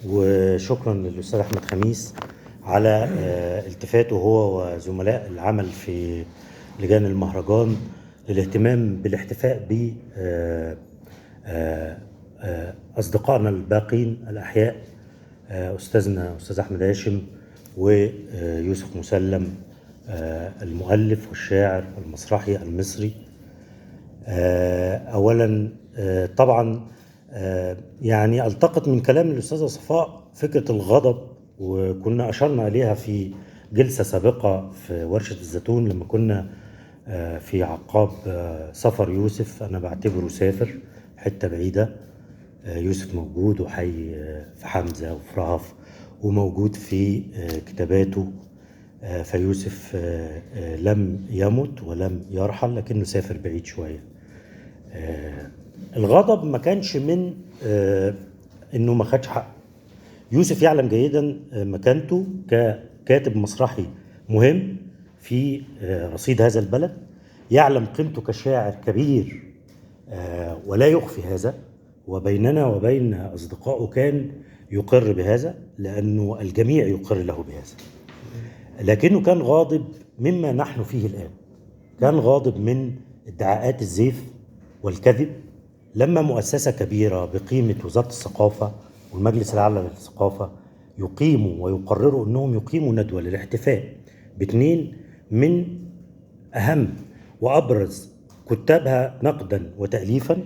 وشكرا للأستاذ أحمد خميس على التفاته هو وزملاء العمل في لجان المهرجان للاهتمام بالاحتفاء ب أصدقائنا الباقين الأحياء، أستاذنا أستاذ أحمد هاشم ويوسف مسلم المؤلف والشاعر المسرحي المصري. أولا طبعا يعني التقط من كلام الأستاذة صفاء فكرة الغضب، وكنا أشرنا إليها في جلسة سابقة في ورشة الزيتون لما كنا في عقاب سفر يوسف. أنا بعتبره سافر حتة بعيدة، يوسف موجود وحي في حمزة وفي رهف وموجود في كتاباته، فيوسف لم يمت ولم يرحل لكنه سافر بعيد شوية. الغضب ما كانش من انه ما خدش حق. يوسف يعلم جيدا مكانته ككاتب مسرحي مهم في رصيد هذا البلد، يعلم قيمته كشاعر كبير ولا يخفي هذا، وبيننا وبين أصدقائه كان يقر بهذا لأنه الجميع يقر له بهذا، لكنه كان غاضب مما نحن فيه الآن. كان غاضب من ادعاءات الزيف والكذب لما مؤسسة كبيرة بقيمة وزارة الثقافة والمجلس الأعلى للثقافة يقيموا ويقرروا أنهم يقيموا ندوة للاحتفاء باثنين من أهم وأبرز كتابها نقدا وتأليفا،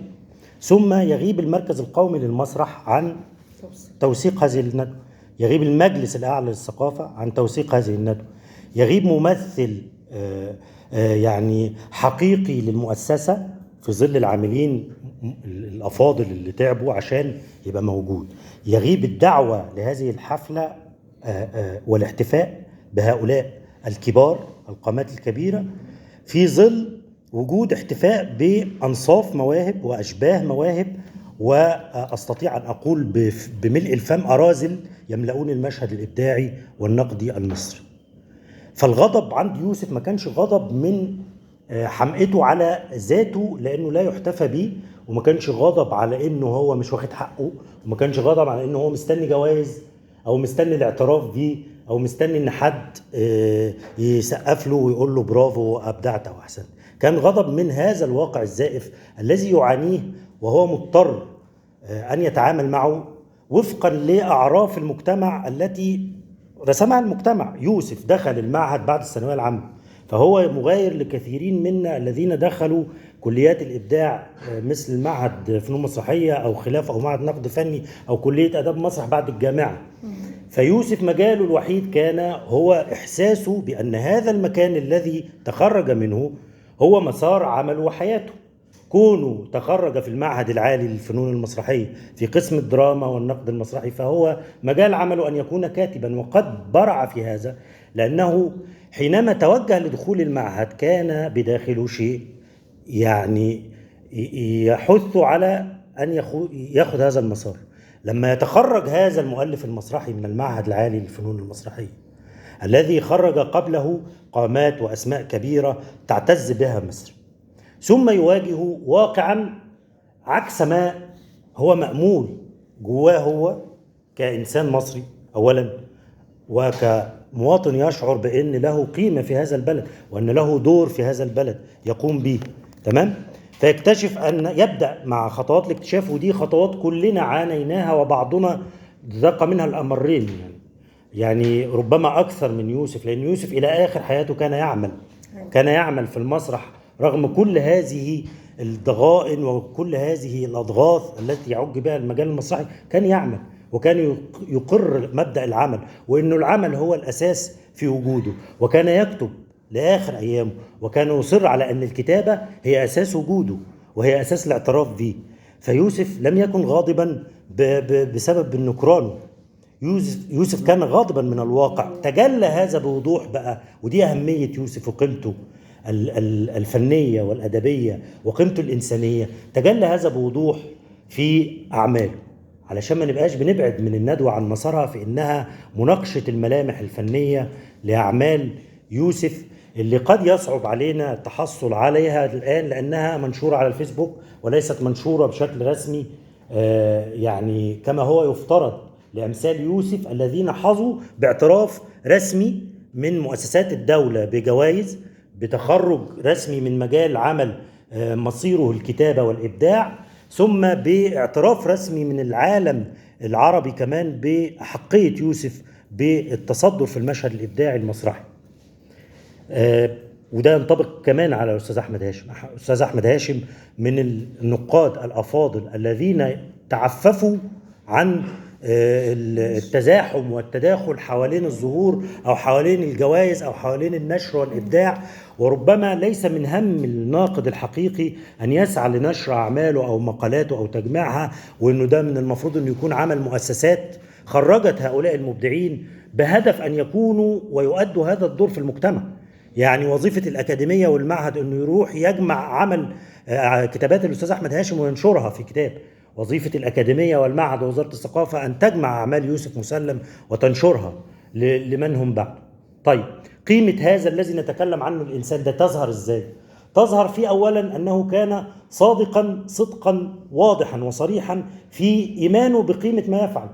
ثم يغيب المركز القومي للمسرح عن توثيق هذه الندوة، يغيب المجلس الأعلى للثقافة عن توثيق هذه الندوة، يغيب ممثل يعني حقيقي للمؤسسة في ظل العاملين الأفاضل اللي تعبوا عشان يبقى موجود، يغيب الدعوة لهذه الحفلة والاحتفاء بهؤلاء الكبار القامات الكبيرة في ظل وجود احتفاء بأنصاف مواهب وأشباه مواهب، وأستطيع أن أقول بملء الفم أراذل يملؤون المشهد الإبداعي والنقدي المصري. فالغضب عند يوسف ما كانش غضب من حمقته على ذاته لأنه لا يحتفى به، وما كانش غضب على إنه هو مش واخد حقه، وما كانش غضب على إنه هو مستني جوائز أو مستني الاعتراف بيه أو مستني إن حد يسقف له ويقول له برافو أبدعت أو أحسن. كان غضب من هذا الواقع الزائف الذي يعانيه وهو مضطر أن يتعامل معه وفقا لأعراف المجتمع التي رسمها المجتمع. يوسف دخل المعهد بعد الثانوية العامة، فهو مغاير لكثيرين منا الذين دخلوا كليات الإبداع مثل المعهد فنون مسرحية أو خلاف أو معهد نقد فني أو كلية آداب مسرح بعد الجامعة. فيوسف مجاله الوحيد كان هو إحساسه بأن هذا المكان الذي تخرج منه هو مسار عمله وحياته. كونه تخرج في المعهد العالي للفنون المسرحية في قسم الدراما والنقد المسرحي، فهو مجال عمله أن يكون كاتبا، وقد برع في هذا لأنه حينما توجه لدخول المعهد كان بداخله شيء يعني يحث على أن يأخذ هذا المسار. لما يتخرج هذا المؤلف المسرحي من المعهد العالي للفنون المسرحية الذي خرج قبله قامات وأسماء كبيرة تعتز بها مصر، ثم يواجه واقعا عكس ما هو مأمول جواه هو كإنسان مصري أولا، وكمواطن يشعر بأن له قيمة في هذا البلد وأن له دور في هذا البلد يقوم به، تمام؟ فيكتشف أن يبدأ مع خطوات الاكتشاف، ودي خطوات كلنا عانيناها وبعضنا ذاق منها الأمرين يعني ربما أكثر من يوسف، لأن يوسف إلى آخر حياته كان يعمل في المسرح رغم كل هذه الضغائن وكل هذه الأضغاث التي يعج بها المجال المسرحي. كان يعمل وكان يقر مبدأ العمل وإنه العمل هو الأساس في وجوده، وكان يكتب لآخر أيامه، وكان يصر على أن الكتابة هي أساس وجوده وهي أساس الاعتراف به. فيوسف لم يكن غاضبا بسبب النكران، يوسف كان غاضبا من الواقع. تجلى هذا بوضوح بقى، ودي أهمية يوسف وقيمته الفنية والأدبية وقيمته الإنسانية. تجلى هذا بوضوح في أعماله، علشان ما نبقاش بنبعد من الندوة عن مسارها في إنها مناقشة الملامح الفنية لأعمال يوسف اللي قد يصعب علينا التحصل عليها الآن لأنها منشورة على الفيسبوك وليست منشورة بشكل رسمي يعني كما هو يفترض لأمثال يوسف الذين حظوا باعتراف رسمي من مؤسسات الدولة بجوائز، بتخرج رسمي من مجال عمل مصيره الكتابة والإبداع، ثم باعتراف رسمي من العالم العربي كمان بأحقية يوسف بالتصدر في المشهد الإبداعي المسرحي. وده ينطبق كمان على الأستاذ أحمد هاشم. الأستاذ أحمد هاشم من النقاد الأفاضل الذين تعففوا عن التزاحم والتداخل حوالين الظهور أو حوالين الجوائز أو حوالين النشر والإبداع. وربما ليس من هم الناقد الحقيقي أن يسعى لنشر أعماله أو مقالاته أو تجميعها، وأنه ده من المفروض أن يكون عمل مؤسسات خرجت هؤلاء المبدعين بهدف أن يكونوا ويؤدوا هذا الدور في المجتمع. يعني وظيفة الأكاديمية والمعهد أنه يروح يجمع عمل كتابات الأستاذ أحمد هاشم وينشرها في كتاب. وظيفة الأكاديمية والمعهد ووزارة الثقافة أن تجمع أعمال يوسف مسلم وتنشرها لمن هم بعد. طيب، قيمة هذا الذي نتكلم عنه الإنسان ده تظهر إزاي؟ تظهر في أولا أنه كان صدقا واضحا وصريحا في إيمانه بقيمة ما يفعل.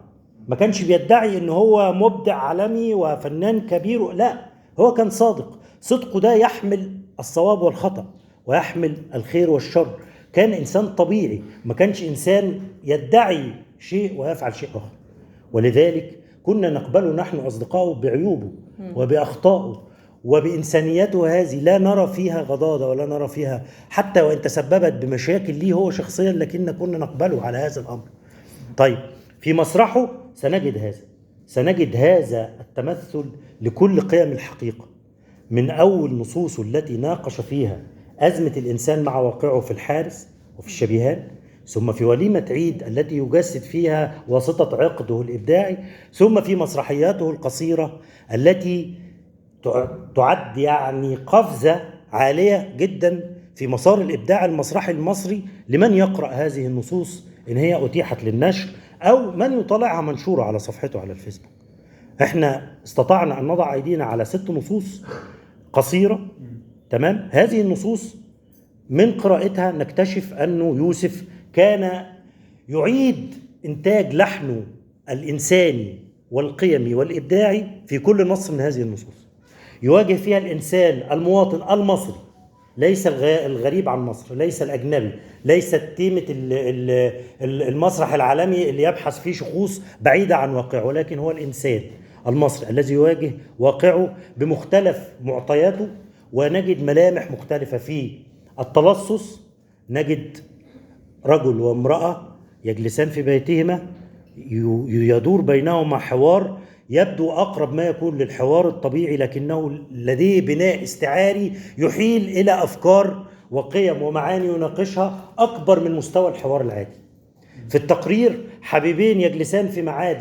ما كانش بيدعي أنه هو مبدع عالمي وفنان كبير، لا، هو كان صادق. صدقه ده يحمل الصواب والخطأ ويحمل الخير والشر. كان إنسان طبيعي، ما كانش إنسان يدعي شيء ويفعل شيء آخر. ولذلك كنا نقبله نحن أصدقائه بعيوبه وبأخطائه وبإنسانيته هذه، لا نرى فيها غضاضة ولا نرى فيها، حتى وإن تسببت بمشاكل ليه هو شخصيا، لكن كنا نقبله على هذا الأمر. طيب، في مسرحه سنجد هذا التمثل لكل قيم الحقيقة، من أول نصوصه التي ناقش فيها أزمة الإنسان مع واقعه في الحارس وفي الشبيهان، ثم في وليمة عيد التي يجسد فيها واسطة عقده الإبداعي، ثم في مسرحياته القصيرة التي تعد يعني قفزة عالية جدا في مسار الإبداع المسرحي المصري لمن يقرأ هذه النصوص إن هي أتيحت للنشر أو من يطلعها منشورة على صفحته على الفيسبوك. احنا استطعنا أن نضع أيدينا على 6 نصوص قصيرة. تمام، هذه النصوص من قراءتها نكتشف أنه يوسف كان يعيد إنتاج لحنه الإنساني والقيمي والإبداعي في كل نص من هذه النصوص. يواجه فيها الإنسان المواطن المصري، ليس الغريب عن مصر، ليس الأجنبي، ليس تيمة المسرح العالمي اللي يبحث فيه شخوص بعيدة عن واقعه، ولكن هو الإنسان المصري الذي يواجه واقعه بمختلف معطياته. ونجد ملامح مختلفة في التلصص، نجد رجل وامرأة يجلسان في بيتهما يدور بينهما حوار يبدو أقرب ما يكون للحوار الطبيعي، لكنه لديه بناء استعاري يحيل إلى أفكار وقيم ومعاني يناقشها أكبر من مستوى الحوار العادي. في التقرير حبيبين يجلسان في معاد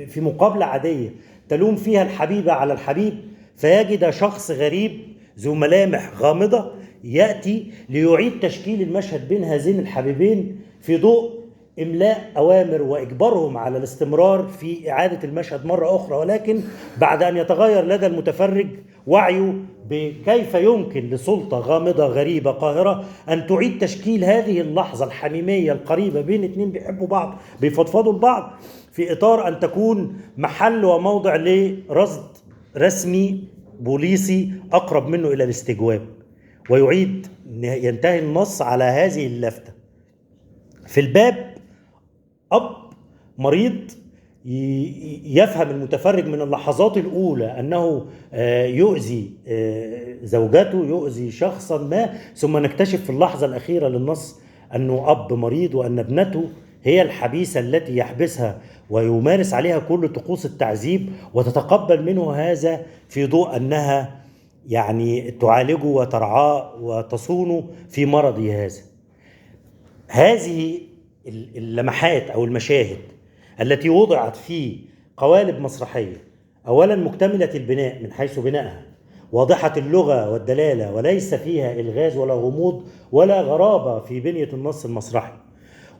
في مقابلة عادية تلوم فيها الحبيبة على الحبيب، فيجد شخص غريب ذو ملامح غامضة يأتي ليعيد تشكيل المشهد بين هذين الحبيبين في ضوء إملاء أوامر وإجبارهم على الاستمرار في إعادة المشهد مرة أخرى، ولكن بعد أن يتغير لدى المتفرج وعيه بكيف يمكن لسلطة غامضة غريبة قاهرة أن تعيد تشكيل هذه اللحظة الحميمية القريبة بين 2 بيحبوا بعض بيفضفضوا لبعض في إطار أن تكون محل وموضع لرصد رسمي بوليسي أقرب منه إلى الاستجواب. ويعيد ينتهي النص على هذه اللفتة: في الباب أب مريض يفهم المتفرج من اللحظات الأولى أنه يؤذي زوجته، يؤذي شخصا ما، ثم نكتشف في اللحظة الأخيرة للنص أنه أب مريض وأن ابنته هي الحبيسة التي يحبسها ويمارس عليها كل طقوس التعذيب، وتتقبل منه هذا في ضوء أنها يعني تعالجه وترعاه وتصونه في مرضه هذا. هذه اللمحات أو المشاهد التي وضعت في قوالب مسرحية أولا مكتملة البناء من حيث بنائها، واضحة اللغة والدلالة، وليس فيها إلغاز ولا غموض ولا غرابة في بنية النص المسرحي،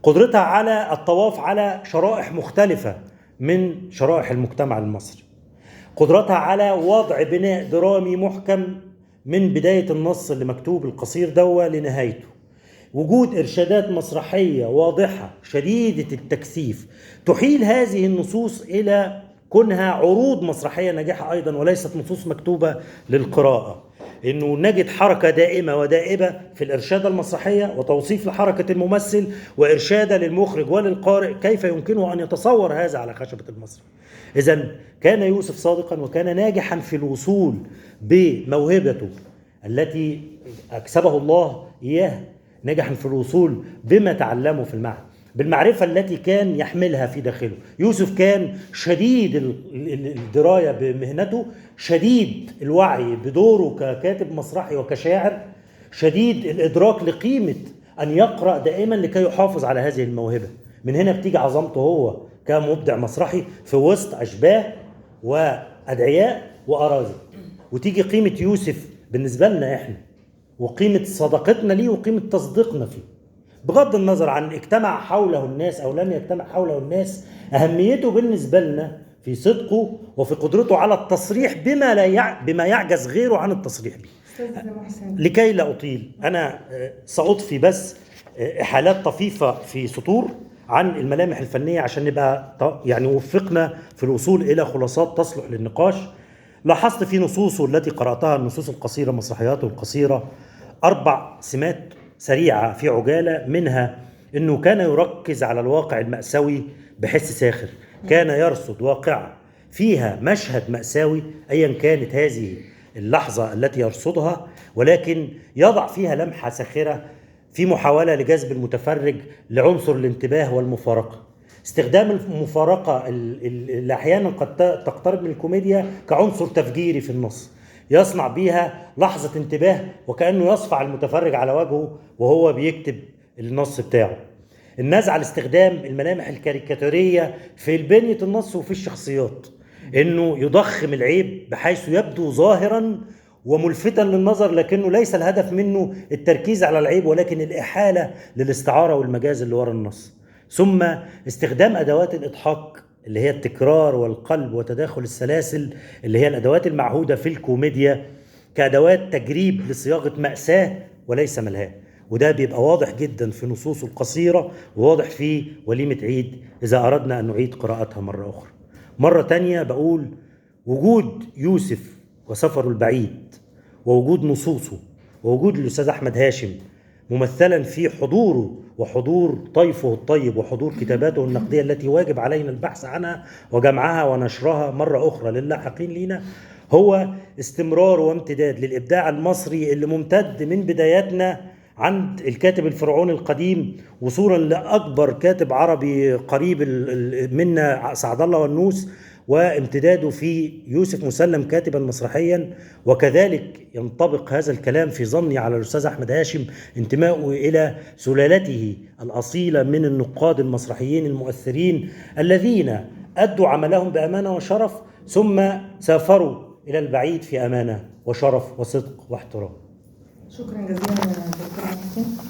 قدرتها على الطواف على شرائح مختلفة من شرائح المجتمع المصري، قدرتها على وضع بناء درامي محكم من بداية النص اللي مكتوب القصير دوا لنهايته، وجود إرشادات مسرحية واضحة شديدة التكثيف تحيل هذه النصوص إلى كونها عروض مسرحية ناجحة أيضا وليست نصوص مكتوبة للقراءة. إنه نجد حركة دائمة ودائبة في الإرشاد المسرحية وتوصيف لحركة الممثل وإرشادة للمخرج وللقارئ كيف يمكنه أن يتصور هذا على خشبة المسرح. إذن كان يوسف صادقا وكان ناجحا في الوصول بموهبته التي أكسبه الله إياه، نجح في الوصول بما تعلمه في المعهد بالمعرفة التي كان يحملها في داخله. يوسف كان شديد الدراية بمهنته، شديد الوعي بدوره ككاتب مسرحي وكشاعر، شديد الإدراك لقيمة أن يقرأ دائما لكي يحافظ على هذه الموهبة. من هنا بتيجي عظمته هو كمبدع مسرحي في وسط أشباه وأدعياء وأراضي، وتيجي قيمة يوسف بالنسبة لنا إحنا وقيمة صداقتنا ليه وقيمة تصديقنا فيه بغض النظر عن اجتمع حوله الناس أو لم يجتمع حوله الناس. أهميته بالنسبة لنا في صدقه وفي قدرته على التصريح بما يعجز غيره عن التصريح به. لكي لا أطيل أنا سأضفي بس إحالات طفيفة في سطور عن الملامح الفنية عشان نبقى يعني وفقنا في الوصول إلى خلاصات تصلح للنقاش. لاحظت في نصوصه التي قرأتها، النصوص القصيرة، مسرحياته القصيرة، 4 سمات سريعة في عجالة. منها أنه كان يركز على الواقع المأساوي بحس ساخر، كان يرصد واقعة فيها مشهد مأساوي أيا كانت هذه اللحظة التي يرصدها، ولكن يضع فيها لمحة ساخرة في محاولة لجذب المتفرج لعنصر الانتباه والمفارقة. استخدام المفارقة اللي أحيانا قد تقترب من الكوميديا كعنصر تفجيري في النص، يصنع بيها لحظة انتباه وكأنه يصفع المتفرج على وجهه وهو بيكتب النص بتاعه. النزعة على استخدام الملامح الكاريكاتورية في البنية النص وفي الشخصيات، انه يضخم العيب بحيث يبدو ظاهرا وملفتا للنظر، لكنه ليس الهدف منه التركيز على العيب ولكن الإحالة للاستعارة والمجاز اللي ورا النص. ثم استخدام أدوات الإضحاك اللي هي التكرار والقلب وتداخل السلاسل اللي هي الأدوات المعهودة في الكوميديا كأدوات تجريب لصياغة مأساة وليس ملهاة، وده بيبقى واضح جدا في نصوصه القصيرة وواضح في وليمة عيد إذا أردنا أن نعيد قراءتها مرة أخرى. مرة تانية بقول وجود يوسف وسفره البعيد ووجود نصوصه ووجود الأستاذ أحمد هاشم ممثلا في حضوره وحضور طيفه الطيب وحضور كتاباته النقدية التي واجب علينا البحث عنها وجمعها ونشرها مرة أخرى للاحقين لينا، هو استمرار وامتداد للإبداع المصري اللي ممتد من بداياتنا عند الكاتب الفرعوني القديم وصولا لأكبر كاتب عربي قريب منا سعد الله والنوس، وامتداده في يوسف مسلم كاتبا مسرحيا. وكذلك ينطبق هذا الكلام في ظني على الأستاذ أحمد هاشم، انتمائه إلى سلالته الأصيلة من النقاد المسرحيين المؤثرين الذين أدوا عملهم بأمانة وشرف ثم سافروا إلى البعيد في أمانة وشرف وصدق واحترام. شكرا جزيلا دكتور.